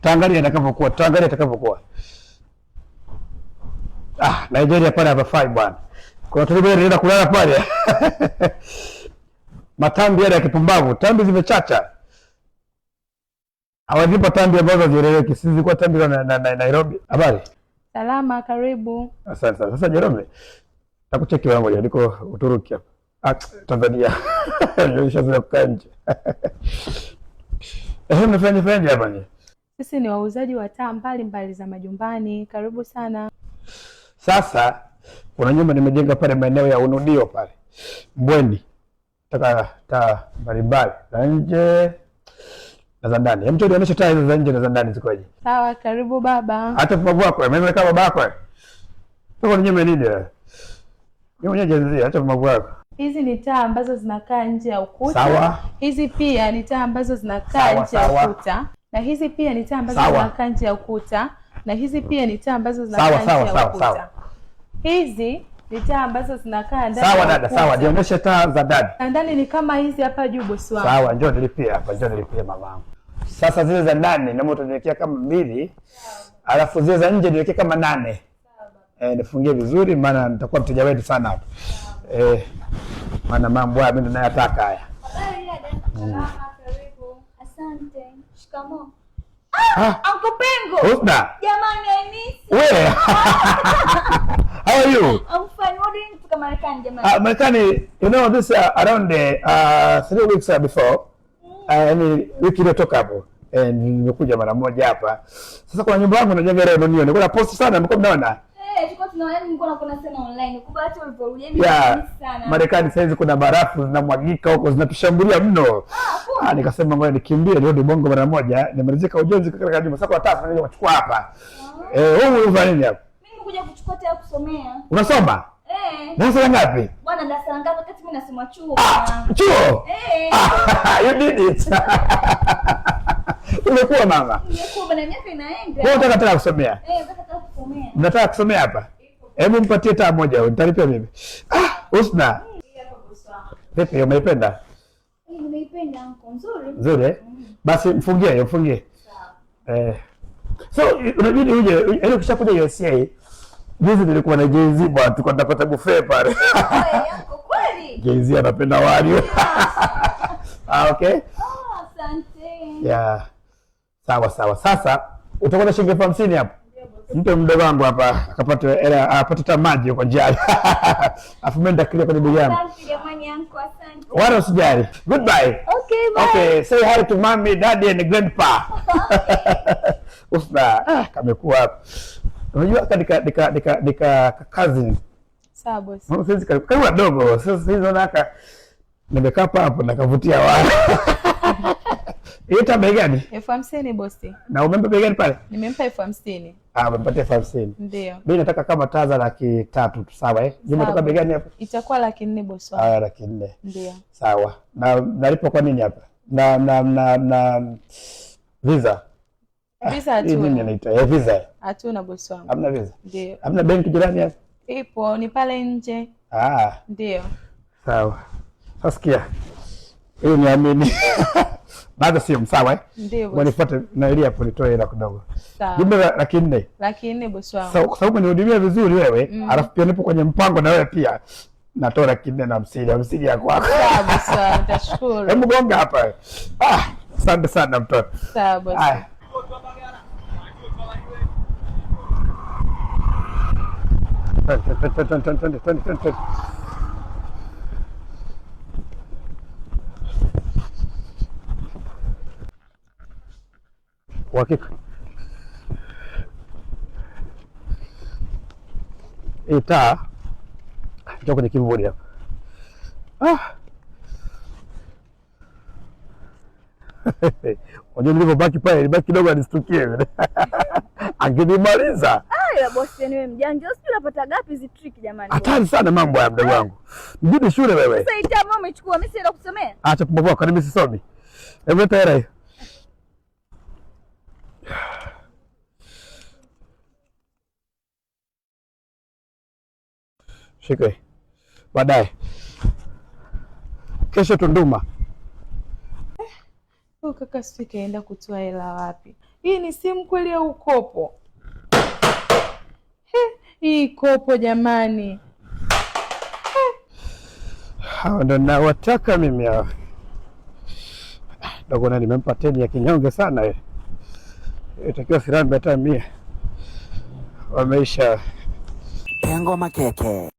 Tutaangalia itakavyokuwa, tutaangalia itakavyokuwa. Ah, Nigeria pale hapafai bwana. Kuna tulikuwa tunaenda kulala pale. Matambi yale ya kipumbavu, tambi zimechacha. Hawazipo tambi ambazo hazieleweki. Sisi zilikuwa tambi za na Nairobi. Habari? Salama, karibu. Asante sana. Sasa Jerome, nakucheki wewe moja, niko Uturuki hapa. Ah, Tanzania. Nishazoea kukaa nje. Eh, mnafanya fanyaje hapa ni? Sisi ni wauzaji wa taa mbalimbali za majumbani. Karibu sana. Sasa kuna nyumba nimejenga pale maeneo ya Unudio pale Mbweni, nataka taa mbalimbali za nje na za ndani. Hebu nionyeshe taa hizo za nje na za ndani zikoje? Sawa, karibu baba. Hata babu wako, mimi kama baba yako. Tuko ni nyumba nini wewe? Mimi mwenyewe jenzia, hata babu wako. Hizi ni taa ambazo zinakaa nje ya ukuta. Sawa. Hizi pia ni taa ambazo zinakaa Sawa, nje ya sawa. ukuta. Na hizi pia ni taa ambazo Sawa. zinakaa nje ya ukuta. Na hizi pia ni taa ambazo zinakaa Sawa, nje sawa, ya sawa, ukuta. sawa. Hizi ni taa ambazo zinakaa ndani Sawa ya dada, ukuta. sawa. Jionyeshe taa za ndani. Na ndani ni kama hizi hapa juu, bosi wangu. Sawa, njoo nilipie hapa, njoo nilipie mamangu. Sasa zile za ndani naomba utaniwekea kama 2, alafu zile za nje niwekee kama 8. Eh, nifungie vizuri maana nitakuwa mteja wetu sana hapa. Eh, maana mambo haya mimi ndo nayataka haya. Habari dada. Salama, karibu. Asante. Shikamoo. Ah, Uncle Pengo. Husna. Jamani, I miss you. Wewe. How are you? I'm fine. What do you kutoka Marekani jamani? Marekani, you know this around 3 weeks before, yani wiki iliyotoka hapo. Nimekuja mara moja hapa. Sasa kuna nyumba yangu najenga leo dunia. Nilikuwa na post sana, mlikuwa mnaona? Eh, tulikuwa tunaona, yani nilikuwa nakuona sana online. Kumbe hata uliporudi yani Yeah. nilimiss sana. Marekani saizi kuna barafu zinamwagika huko zinatushambulia mno. Ah, kumbe. Nikasema ngoja nikimbie nirudi Bongo mara moja, nimalizika ujenzi katika nyumba. Sasa kwa tatu nakuja kuchukua hapa. Eh, wewe unafanya nini hapa? Mimi nimekuja kuchukua taa kusomea. Unasoma? Eh. Darasa la ngapi? Bwana, darasa la ngapi wakati mimi nasoma chuo? Ah, chuo. Eh. Ah, you did it. Umekuwa mama. Nimekuwa bwana, miaka inaenda. Wewe unataka tena kusomea? Eh, nataka tena kusomea. Mnataka kusomea hapa? Hebu mpatie taa moja, nitalipia mimi. Ah, Husna. Vipi, umeipenda? Eh, nimeipenda uncle, nzuri. Nzuri eh? Basi mfungie hiyo, mfungie. Eh. So unabidi uje, yaani ukishakuja USA, juzi nilikuwa na Jay-Z bwana, tulikuwa tunapata buffet pale. Wewe uncle, kweli? Jay-Z anapenda wali. Ah, okay. Ah, asante. Yeah. Sawa sawa. Sasa utakuwa na shilingi 50,000 hapo. Mpe mdogo wangu hapa akapate hela, apate hata maji huko njiani. Afu mimi nitakilia kwenye begi yangu. Asante jamani uncle, asante. Wala usijali. Goodbye. Okay, bye. Okay, say hi to mommy, daddy and grandpa. Usna, kamekuwa hapa. Unajua nika nika nika nika cousin. Sawa bosi. Mbona sasa karibu wadogo. Sasa hizo naona aka nimekaa hapo nakavutia wale. Hiyo taa bei gani? 50,000 bosi. Na umempa bei gani pale? Nimempa 50,000. Ah, umempatia 50,000. Ndio. Mimi nataka kama taa za 300,000 tu, sawa eh? Nyumba Sawa. toka bei gani hapo? Itakuwa 400,000 bosi wangu. Ah, 400,000. Ndio. Sawa. Na nalipo kwa nini hapa? Na Visa. Visa Hii nini hatuna. inaitwa? Eh, Visa. Hatuna bosi wangu. Hamna Visa. Ndio. Hamna benki jirani hapa? Ipo ni pale nje. Ah, Ndio. sawa. Sasa sikia. Hiyo niamini. Bado sio sawa eh? Ndio bosi. Wanifuate na ili hapo nitoe hela kidogo. Sawa. Jumbe la 400,000. 400,000 bosi wangu. Sasa kwa sababu nihudumia vizuri wewe, alafu pia nipo kwenye mpango na wewe pia. Natoa 450,000, 50 ya kwako. Sawa bosi wangu, nitashukuru. Hebu gonga hapa. Ah, asante sana mtoto. Sawa bosi. Haya. Twende, twende, twende, twende, twende, twende. Uhakika. Hii taa njoo kwenye kivuli hapa. Ah. Unajua nilivyobaki pale, nilibaki kidogo anistukie. Angenimaliza. Ah, ila bosi, yani wewe mjanja. Sijui unapata gapi hizi trick jamani. Hatari sana mambo haya mdogo wangu. Mjini shule wewe. Sasa hii taa umechukua, mimi sienda kusomea. Acha pumbavu wako, mimi sisomi. Hebu leta hela hiyo. Shika hii. Baadaye. Kesho Tunduma. Huyu kaka sijui kaenda kutoa hela wapi. Hii ni simu kweli au kopo? He, hii kopo jamani. Hawa ndo nawataka mimi hawa. Dogo na nimempa teni ya kinyonge sana hiyo. Itakiwa sirambi hata 100. Wameisha. Pengo Makeke.